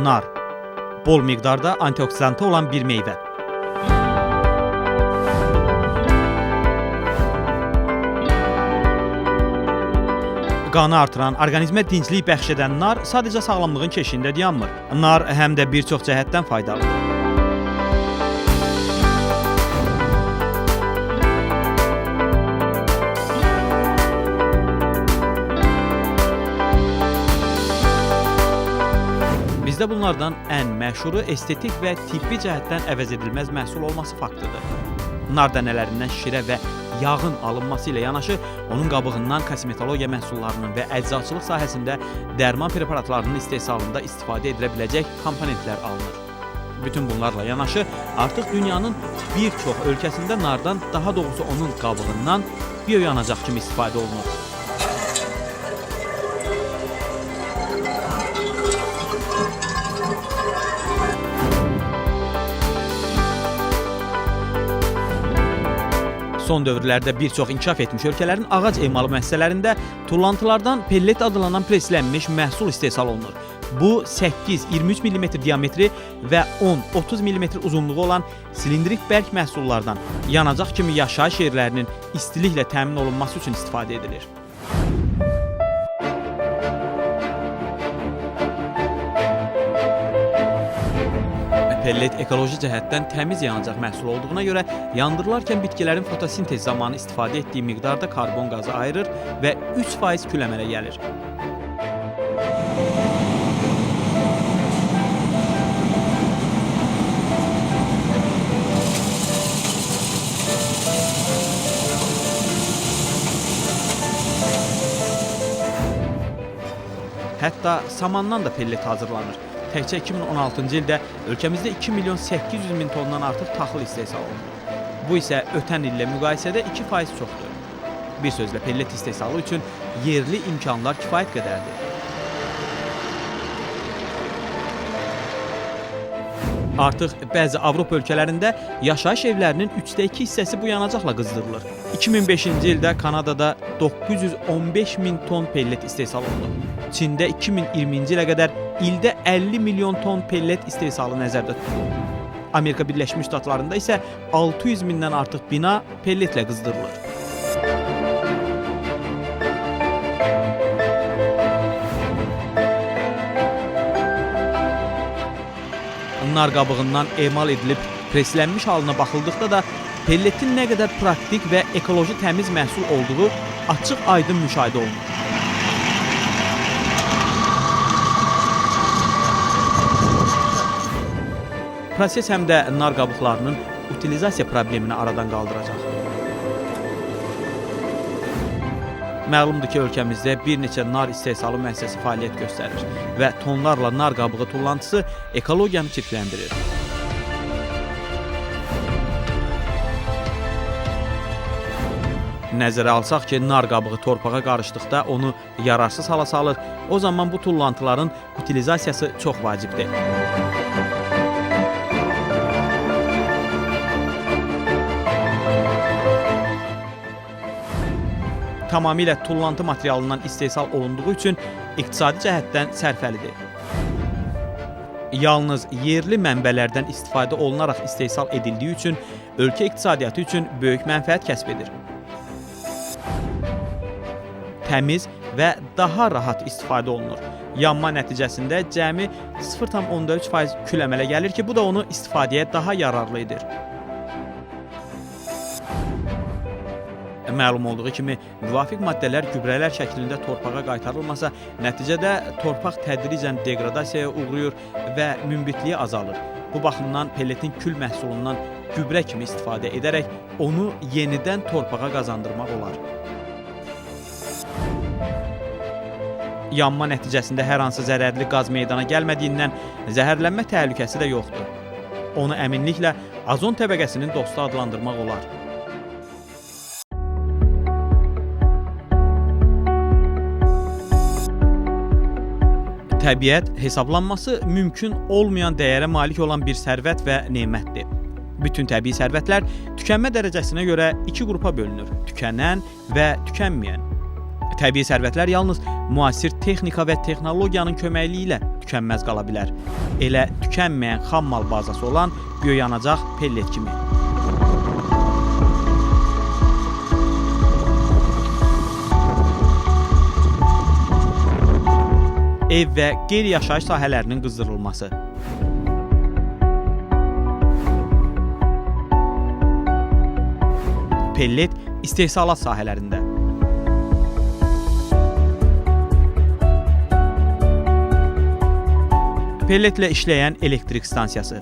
Nar. Bol miqdarda antioksidantı olan bir meyvə. Qanı artıran, orqanizmə dinclik bəxş edən nar sadəcə sağlamlığın keşiyində dayanmır. Nar həm də bir çox cəhətdən faydalıdır. Bizdə bunlardan ən məşhuru estetik və tibbi cəhətdən əvəzedilməz məhsul olması faktıdır. Nar dənələrindən şirə və yağın alınması ilə yanaşı, onun qabığından kosmetologiya məhsullarının və əczaçılıq sahəsində dərman preparatlarının istehsalında istifadə edilə biləcək komponentlər alınır. Bütün bunlarla yanaşı, artıq dünyanın bir çox ölkəsində nardan, daha doğrusu onun qabığından bioyanacaq kimi istifadə olunur. Son dövrlərdə bir çox inkişaf etmiş ölkələrin ağac emalı müəssisələrində tullantılardan pellet adlanan preslənmiş məhsul istehsal olunur. Bu 8-23 mm diametri və 10-30 mm uzunluğu olan silindrik bərk məhsullardan yanacaq kimi yaşayış yerlərinin istiliklə təmin olunması üçün istifadə edilir. Pellet ekoloji cəhətdən təmiz yanacaq məhsulu olduğuna görə yandırılarkən bitkilərin fotosintez zamanı istifadə etdiyi miqdarda karbon qazı ayırır və 3% kül əmələ gəlir. Hətta samandan da pellet hazırlanır. Təkcə 2016-cı ildə ölkəmizdə 2 milyon 800 min tondan artıq taxıl istehsal olundu. Bu isə ötən illə müqayisədə 2% çoxdur. Bir sözlə pellet istehsalı üçün yerli imkanlar kifayət qədərdir. Artıq bəzi Avropa ölkələrində yaşayış evlərinin 2/3 hissəsi bu yanacaqla qızdırılır. 2005-ci ildə Kanadada 915 min ton pellet istehsal olundu. Çində 2020-ci ilə qədər ildə 50 milyon ton pellet istehsalı nəzərdə tutulur. Amerika Birləşmiş Ştatlarında isə 600 mindən artıq bina pelletlə qızdırılır. Nar qabığından emal edilib preslənmiş halına baxıldıqda da pelletin nə qədər praktik və ekoloji təmiz məhsul olduğu açıq-aydın müşahidə olunur. Proses həm də nar qabıqlarının utilizasiya problemini aradan qaldıracaq. Məlumdur ki, ölkəmizdə bir neçə nar istehsalı müəssisəsi fəaliyyət göstərir və tonlarla nar qabığı tullantısı ekologiyanı çirkləndirir. Nəzərə alsaq ki, nar qabığı torpağa qarışdıqda onu yararsız hala salır, o zaman bu tullantıların utilizasiyası çox vacibdir. Tamamilə tullantı materialından istehsal olunduğu üçün iqtisadi cəhətdən sərfəlidir. Yalnız yerli mənbələrdən istifadə olunaraq istehsal edildiyi üçün ölkə iqtisadiyyatı üçün böyük mənfəət kəsb edir. Təmiz və daha rahat istifadə olunur. Yanma nəticəsində cəmi 0,3% kül əmələ gəlir ki, bu da onu istifadəyə daha yararlı edir. Məlum olduğu kimi, müvafiq maddələr gübrələr şəklində torpağa qaytarılmasa, nəticədə torpaq tədricən deqradasiyaya uğrayır və münbitliyi azalır. Bu baxımdan pelletin kül məhsulundan gübrə kimi istifadə edərək onu yenidən torpağa qazandırmaq olar. Yanma nəticəsində hər hansı zərərli qaz meydana gəlmədiyindən zəhərlənmə təhlükəsi də yoxdur. Onu əminliklə ozon təbəqəsinin dostu adlandırmaq olar. Təbiət hesablanması mümkün olmayan dəyərə malik olan bir sərvət və nemətdir. Bütün təbii sərvətlər tükənmə dərəcəsinə görə iki qrupa bölünür: tükənən və tükənməyən. Təbii sərvətlər yalnız müasir texnika və texnologiyanın köməkliyi ilə tükənməz qala bilər. Elə tükənməyən xam mal bazası olan bioyanacaq pellet kimi. Ev və qeyri-yaşayış sahələrinin qızdırılması. Pellet istehsalat sahələrində. Pelletlə işləyən elektrik stansiyası.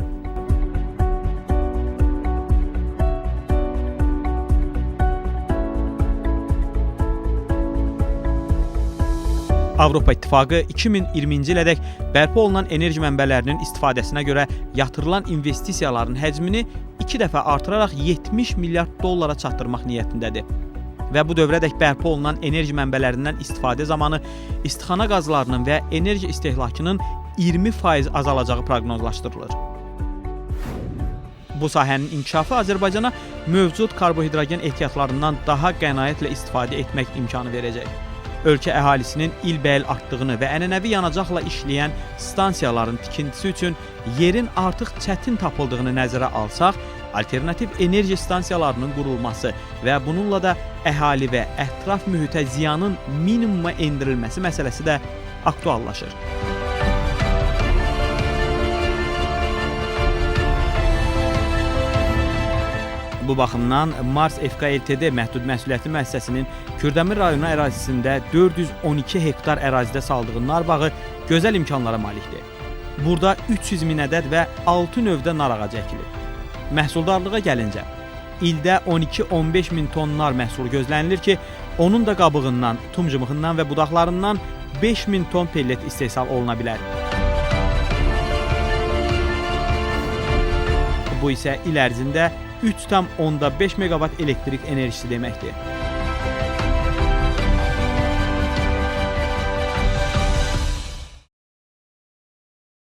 Avropa İttifaqı 2020-ci ilədək bərpa olunan enerji mənbələrinin istifadəsinə görə yatırılan investisiyaların həcmini 2 dəfə artıraraq 70 milyard dollara çatdırmaq niyyətindədir. Və bu dövrədək bərpa olunan enerji mənbələrindən istifadə zamanı istixana qazlarının və enerji istehlakının 20% azalacağı proqnozlaşdırılır. Bu sahənin inkişafı Azərbaycana mövcud karbohidrogen ehtiyatlarından daha qənaətlə istifadə etmək imkanı verəcək. Ölkə əhalisinin ilbəil artdığını və ənənəvi yanacaqla işləyən stansiyaların tikintisi üçün yerin artıq çətin tapıldığını nəzərə alsaq, alternativ enerji stansiyalarının qurulması və bununla da əhali və ətraf mühitə ziyanın minimuma endirilməsi məsələsi də aktuallaşır. Bu baxımdan Mars FK LTD məhdud məsuliyyətli müəssisəsinin Kürdəmir rayonu ərazisində 412 hektar ərazidə saldığı nar bağı gözəl imkanlara malikdir. Burada 300 min ədəd və 6 növdə nar ağacı əkilib. Məhsuldarlığa gəlincə, ildə 12-15 min ton nar məhsulu gözlənilir ki, onun da qabığından, tumcumğundan və budaqlarından 5 min ton pellet istehsal oluna bilər. Bu isə il ərzində 3,5 meqavat elektrik enerjisi deməkdir.